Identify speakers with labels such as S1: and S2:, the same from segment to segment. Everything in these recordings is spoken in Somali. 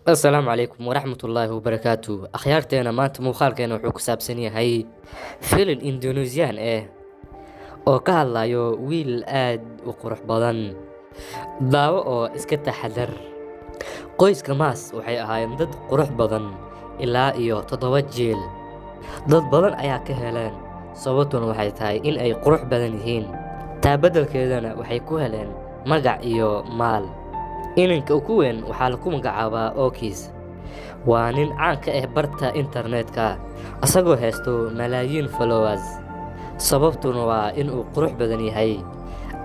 S1: Asalaamu calaykum waraxmatullaahi wabarakaatu. Akhyaarteena, maanta muuqaalkeena wuxuu ku saabsan yahay filin Indonesian ah oo ka hadlayo wiil aad u qurux badan. Daawo oo iska taxadar. Qoyska Maas waxay ahaayeen dad qurux badan ilaa iyo 7 jiil. Dad badan ayaa ka heleen, sababtuna waxay tahay in ay qurux badan yihiin. Taa beddelkeedana waxay ku heleen magac iyo maal. Inanka ugu weyn waxaa lagu magacaabaa Okis. Waa nin caan ka ah barta internetka, asagoo haysto malaayiin followers. Sababtuna waa in uu qurux badan yahay.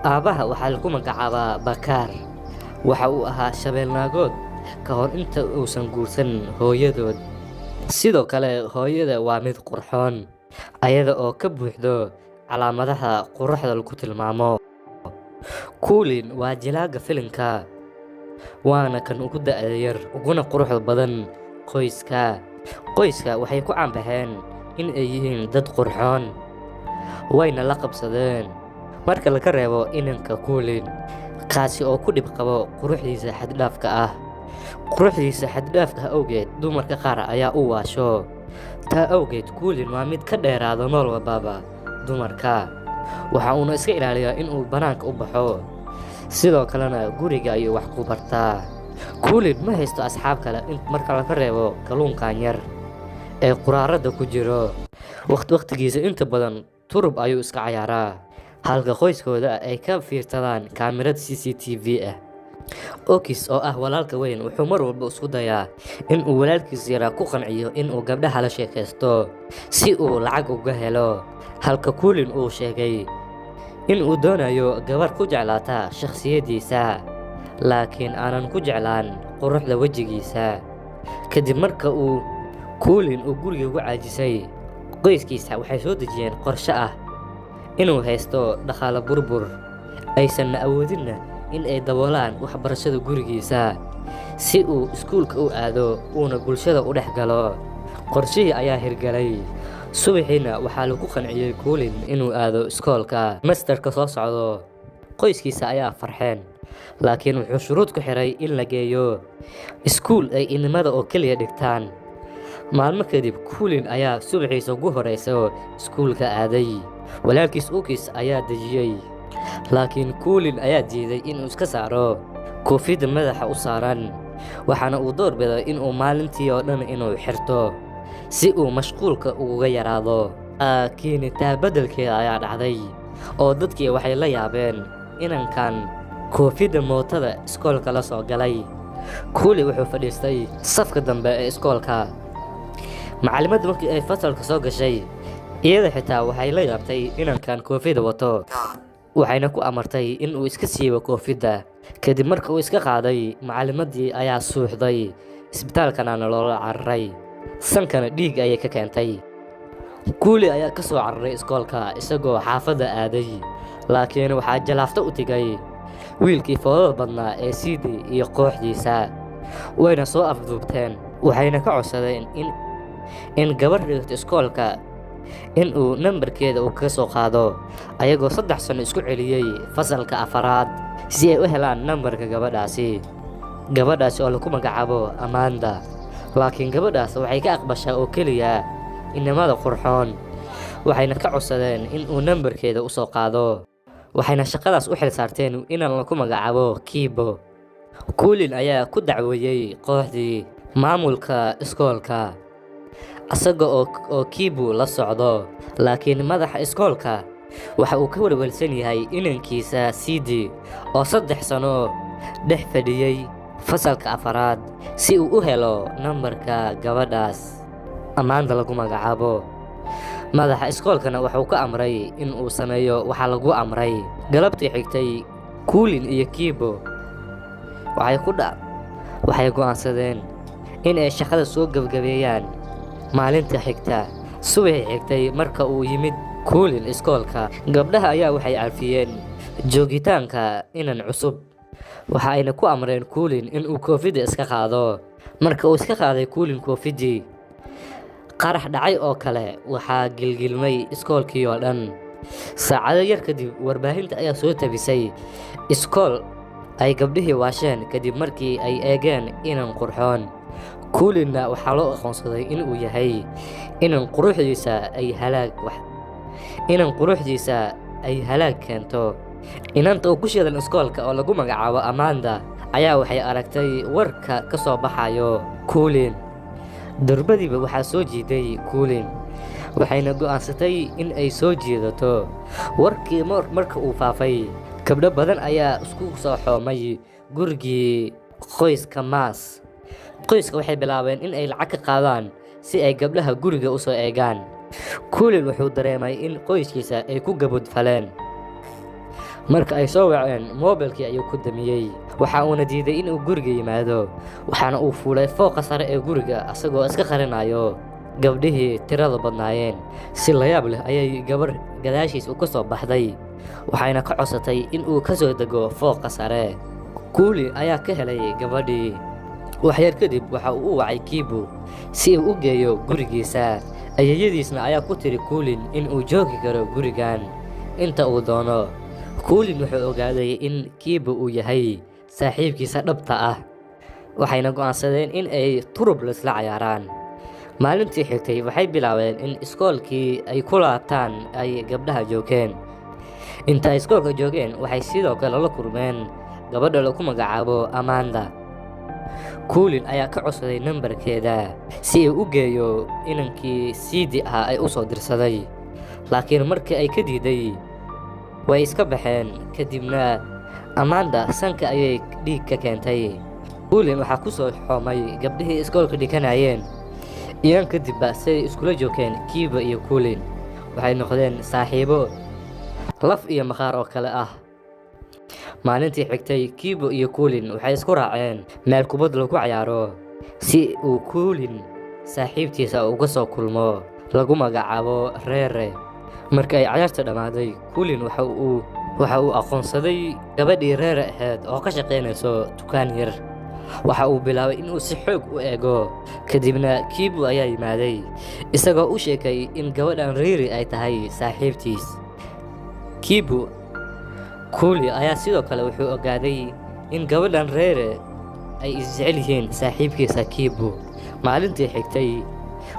S1: Aabbaha waxaa lagu magacaabaa Bakaar. Waxa uu ahaa shabeelnaagood ka hor inta uusan guursan hooyadood. Sidoo kale hooyada waa mid qurxoon, ayada oo ka buuxdo calaamadaha quruxda lagu tilmaamo. Kulin waa jilaaga filimka, waana kan ugu da'da yar uguna quruxda badan qoyska. Qoyska waxay ku caan baxeen in ay yihiin dad qurxoon, wayna la qabsadeen marka laga reebo inanka Kulin, kaasi oo ku dhib qabo quruxdiisa xad-dhaafka ah. Quruxdiisa xad-dhaafka ah awgeed, dumarka qaar ayaa u waasho. Taa awgeed, Kulin waa mid ka dheeraada nool walbaba dumarka. Waxa uuna iska ilaaliyaa in uu bannaanka u baxo. Sidoo kalena guriga ayuu wax ku bartaa. Kulin ma haysto asxaab kale marka laga reebo kalluunkan yar ee quraarada ku jiro. Waqtigiisa inta badan turub ayuu iska cayaaraa, halka qoyskooda ay ka fiirsadaan kaamirad CCTV ah. Okis oo ah walaalka weyn wuxuu mar walba isku dayaa in uu walaalkiis yaraa ku qanciyo in uu gabdhaha la sheekaysto si uu lacag uga helo, halka Kulin uu sheegay in uu doonayo gabar ku jeclaata shakhsiyaddiisa, laakiin aanan ku jeclaan quruxda wejigiisa. Kadib marka uu Kuulin uu guriga ugu caajisay, qoyskiisa waxay soo dejiyeen qorshe ah inuu haysto dhaqaale burbur, aysanna awoodinna in ay daboolaan waxbarashada gurigiisa si uu iskuulka u aado uuna bulshada u dhex galo. Qorshihii ayaa hirgalay. Subaxiina waxaa lagu qanciyey Kuulin inuu aado iskoolka masterka soo socdo. Qoyskiisa ayaa farxeen, laakiin wuxuu shuruud ku xiray in la geeyo iskuul ay inamada oo keliya dhigtaan. Maalmo kadib, Kuulin ayaa subaxiisa ugu horeysa iskuulka aaday. Walaalkiis Ukis ayaa dejiyey, laakiin Kuulin ayaa diiday inuu iska saaro koofiyadda madaxa u saaran, waxaana uu doorbiday inuu maalintii oo dhan inuu xirto si uu mashquulka uga yaraado. Laakiin taa beddelkeeda ayaa dhacday oo dadkii waxay la yaabeen inankan koofiyadda mootada iskoolka la soo galay. Kuuli wuxuu fadhiistay safka dambe ee iskoolka. Macallimadda markii ay fasalka soo gashay, iyada xitaa waxay la yaabtay inankan koofiyadda wato, waxayna ku amartay in uu iska siibo koofiyadda. Kadib marka uu iska qaaday, macallimaddii ayaa suuxday, isbitaalkana loola cararay, sankana dhiig ayay ka keentay. Kuuli ayaa ka soo cararay iskoolka isagoo xaafadda aaday, laakiin waxaa jalaafto u tegay wiilkii foodada badnaa ee Sidi iyo kooxdiisa. Wayna soo afduubteen, waxayna ka codsadeen in gabar dhigto iskoolka in uu nambarkeeda uu kaga soo qaado, ayagoo 3 sano isku celiyey fasalka afaraad si ay u helaan nambarka gabadhaasi. Gabadhaasi oo lagu magacaabo Amanda. Laakiin gabadhaas waxay ka aqbashaa oo keliya inamada qurxoon, waxayna ka codsadeen in uu nambarkeeda u soo qaado, waxayna shaqadaas u xil saarteen inaan lagu magacaabo Kibo. Kuulin ayaa ku dacweeyey kooxdii maamulka iskoolka asaga oo Kibo la socdo, laakiin madaxa iskoolka waxa uu ka welwelsan yahay inankiisa Sidi oo 3 sano dhex fadhiyey fasalka afaraad si uu u helo nambarka gabadhaas Amanda lagu magacaabo. Madaxa iskoolkana wuxuu ka amray in uu sameeyo waxa lagu amray. Galabtii xigtay, Kuulin iyo Kibo waxay go'aansadeen in ay shaqada soo gabagabeeyaan maalinta xigta. Subaxii xigtay marka uu yimid Kuulin iskoolka, gabdhaha ayaa waxay carfiyeen joogitaanka inan cusub, waxa ayna ku amreen Kuulin in uu koofidda iska qaado. Marka uu iska qaaday Kuulin koofiddii, qarax dhacay oo kale waxaa gilgilmay iskoolkii oo dhan. Saacado yar kadib, warbaahinta ayaa soo tabisay iskool ay gabdhihii waasheen kadib markii ay eegeen inan qurxoon. Kuulinna waxaa loo aqoonsaday inuu yahay inan quruxdiisa ay halaag wax inan quruxdiisa ay halaag keento. Inanta uu ku shidan iskoolka oo lagu magacaabo Amanda ayaa waxay aragtay warka ka soo baxayo Kuulin. Durbadiiba waxaa soo jiiday Kuulin, waxayna go'aansatay in ay soo jiidato. Warkii marka uu faafay, gabdho badan ayaa isku soo xoomay gurigii qoyska Maas. Qoyska waxay bilaabeen in ay lacag ka qaadaan si ay gabdhaha guriga u soo eegaan. Kuulin wuxuu dareemay in qoyskiisa ay ku gabodfaleen. Marka ay soo waceen, moobilkii ayuu ku damiyey. Waxa uuna diiday inuu guriga yimaado, waxaana uu fuulay fooqa sare ee guriga asagoo iska qarinayo gabdhihii tirada badnaayeen. Si layaab leh ayay gabar gadaashiis u ka soo baxday, waxayna ka codsatay in uu ka soo dego fooqa sare. Kuulin ayaa ka helay gabadhii. Wax yar kadib waxa uu u wacay Kiibu si uu u geeyo gurigiisa. Ayeeyadiisna ayaa ku tiri Kuulin in uu joogi karo gurigan inta uu doono. Kuulin wuxuu ogaaday in Kiibu uu yahay saaxiibkiisa dhabta ah, waxayna go'aansadeen in ay turub isla cayaaraan. Maalintii xigtay waxay bilaabeen in iskoolkii ay ku laabtaan ay gabdhaha joogeen. Inta ay iskoolka joogeen waxay sidoo kale la kulmeen gabadha lagu magacaabo Amanda. Kuulin ayaa ka codsaday nambarkeeda si uu u geeyo inankii Siidi ahaa ay u soo dirsaday, laakiin markii ay ka diiday way iska baxeen. Kadibna Amanda sanka ayay dhiig ka keentay. Kuulin waxaa ku soo xoomay gabdhihii iskoolka dhiganayeen. Iyan kadibba siday iskula joogeen Kiiba iyo Kuulin waxay noqdeen saaxiibo laf iyo maqaar oo kale ah. Maalintii xigtay Kiibo iyo Kuulin waxay isku raaceen meel kubad lagu cayaaro si uu Kuulin saaxiibtiisa uga soo kulmo lagu magacaabo Reere. Marka ay cayaarta dhammaaday, Kuulin waxa uu aqoonsaday gabadhii Reere ahayd oo ka shaqaynayso dukaan yar. Waxa uu bilaabay inuu si xoog u eego. Kadibna Kiibu ayaa yimaaday, isagoo u sheegay in gabadhan Reere ay tahay saaxiibtiis. Kiibu Kuuli ayaa sidoo kale wuxuu ogaaday in gabadhan Reere ay isjecel yihiin saaxiibkiisa Kiibu. Maalintii xigtay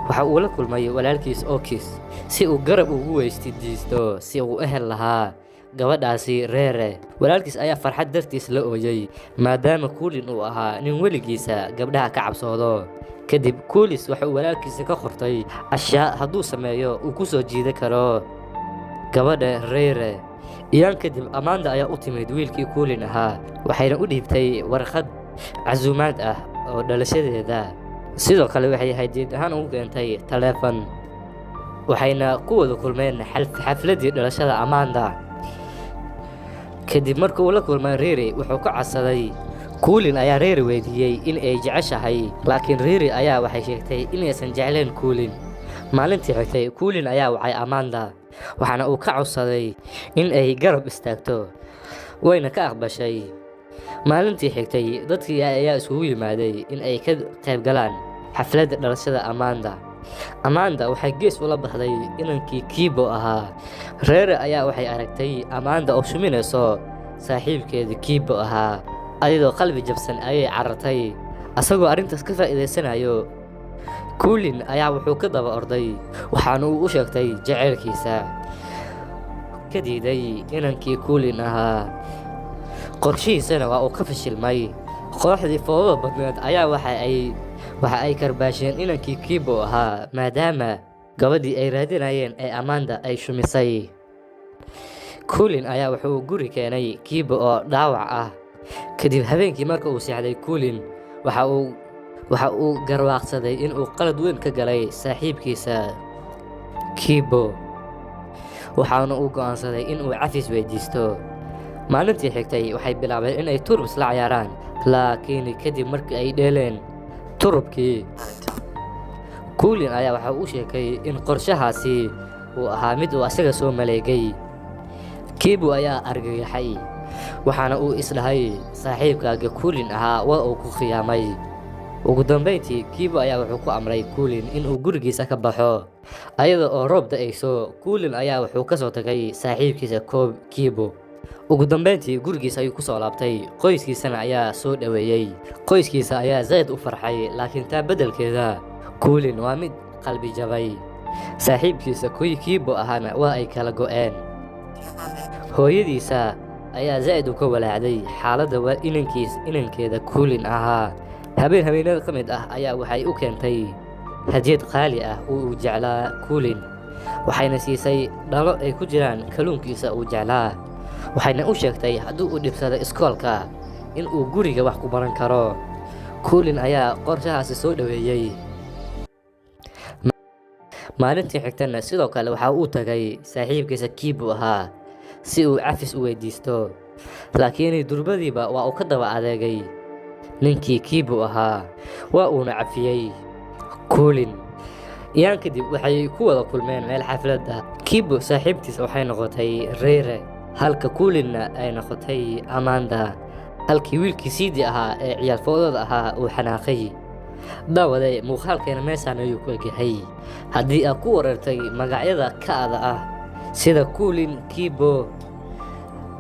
S1: waxa uu la kulmay walaalkiis Okis si uu garab ugu weydiisto si uu u heli lahaa gabadhaasi Reere. Walaalkiis ayaa farxad dartiis la ooyay, maadaama Kuulin uu ahaa nin weligiisa gabdhaha ka cabsoodo. Kadib Kuulis waxa uu walaalkiisa ka qortay ashyaa hadduu sameeyo uu ku soo jiidan karo gabadha Reere. Iyaan kadib Amanda ayaa u timid wiilkii Kuulin ahaa, waxayna u dhiibtay warqad casuumaad ah oo dhalashadeeda. Sidoo kale waxay hadiyad ahaan ugu keentay taleefan, waxayna ku wada kulmeen xafladdii dhalashada Amanda. Kadib markii uu la kulmay Reere, wuxuu ka codsaday. Kuulin ayaa Reere weydiiyey in ay jeceshahay, laakiin Reere ayaa waxay sheegtay inaysan jeclayn Kuulin. Maalintii xigtay Kuulin ayaa wacay Amanda, waxaana uu ka codsaday in ay garab istaagto, wayna ka aqbashay. Maalintii xigtay dadkii ayaa isugu yimaaday in ay ka qayb galaan xafladda dhalashada Amanda. Amanda waxay gees ula baxday inankii Kiibo ahaa. Reere ayaa waxay aragtay Amanda oo shuminayso saaxiibkeeda Kiibo ahaa. Ayadoo qalbi jabsan ayay carartay. Asagoo arrintaas ka faa'iidaysanayo, Kuulin ayaa wuxuu ka daba orday, waxaana uu u sheegtay jaceylkiisa. Ka diiday inankii Kuulin ahaa, qorshihiisana waa uu ka fashilmay. Kooxdii foodada badneed ayaa waxa ay karbaasheen inankii Kiibo ahaa, maadaama gabadhii ay raadinayeen ee Amanda ay shumisay. Kuulin ayaa wuxuu guri keenay Kiibo oo dhaawac ah. Kadib habeenkii marka uu seexday, Kuulin waxa uu garwaaqsaday in uu qalad weyn ka galay saaxiibkiisa Kiibo, waxaana uu go'aansaday in uu cafis weydiisto. Maalintii xigtay waxay bilaabeen in ay turub isla cayaaraan, laakiin kadib markii ay dheeleen turubkii, Kuulin ayaa waxa uu sheegay in qorshahaasi uu ahaa mid uu asaga soo maleegay. Kiibu ayaa argagaxay, waxaana uu isdhahay saaxiibkaaga Kuulin ahaa waa uu ku khiyaamay. Ugu dambeyntii Kiibu ayaa wuxuu ku amray Kuulin inuu gurigiisa ka baxo. Ayada oo roob da'ayso, Kuulin ayaa wuxuu ka soo tagay saaxiibkiisa Kiibo. Ugu dambeyntii gurigiisa ayuu kusoo laabtay, qoyskiisana ayaa soo dhoweeyey. Qoyskiisa ayaa zaid u farxay, laakiin taa beddelkeeda Kuulin waa mid qalbi jabay. Saaxiibkiisa kuwii Kiibo ahaana waa ay kala go'een. Hooyadiisa ayaa zaid uga walaacday xaaladda waa inankiis inankeeda Kuulin ahaa. Habeen habeenada ka mid ah ayaa waxay u keentay hadiyad qaali ah oo uu jeclaa Kuulin, waxayna siisay dhalo ay ku jiraan kalluunkiisa uu jeclaa, waxayna u sheegtay haddii uu dhibsado iskoolka in uu guriga wax ku baran karo. Kuulin ayaa qorshahaasi soo dhoweeyey. Maalintii xigtana sidoo kale waxa uu tagay saaxiibkiisa Kiibu ahaa si uu cafis u weydiisto, laakiin durbadiiba waa uu ka daba adeegay ninkii Kiibu ahaa, waa uuna cafiyey Kuulin. Iyaan kadib waxay ku wada kulmeen meel xaflad ah. Kiibu saaxiibtiisa waxay noqotay Rere, halka Kuulinna ay noqotay Amanda, halkii wiilkii Siidi ahaa ee ciyaal foodada ahaa uu xanaaqay. Daawade, muuqaalkeena meeshaan ayuu ku egyahay. Haddii aad ku wareertay magacyada ka'da ah sida Kuulin, Kiibo,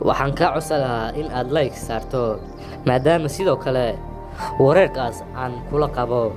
S1: waxaan kaa codsan lahaa in aad like saarto, maadaama sidoo kale wareerkaas aan kula qabo.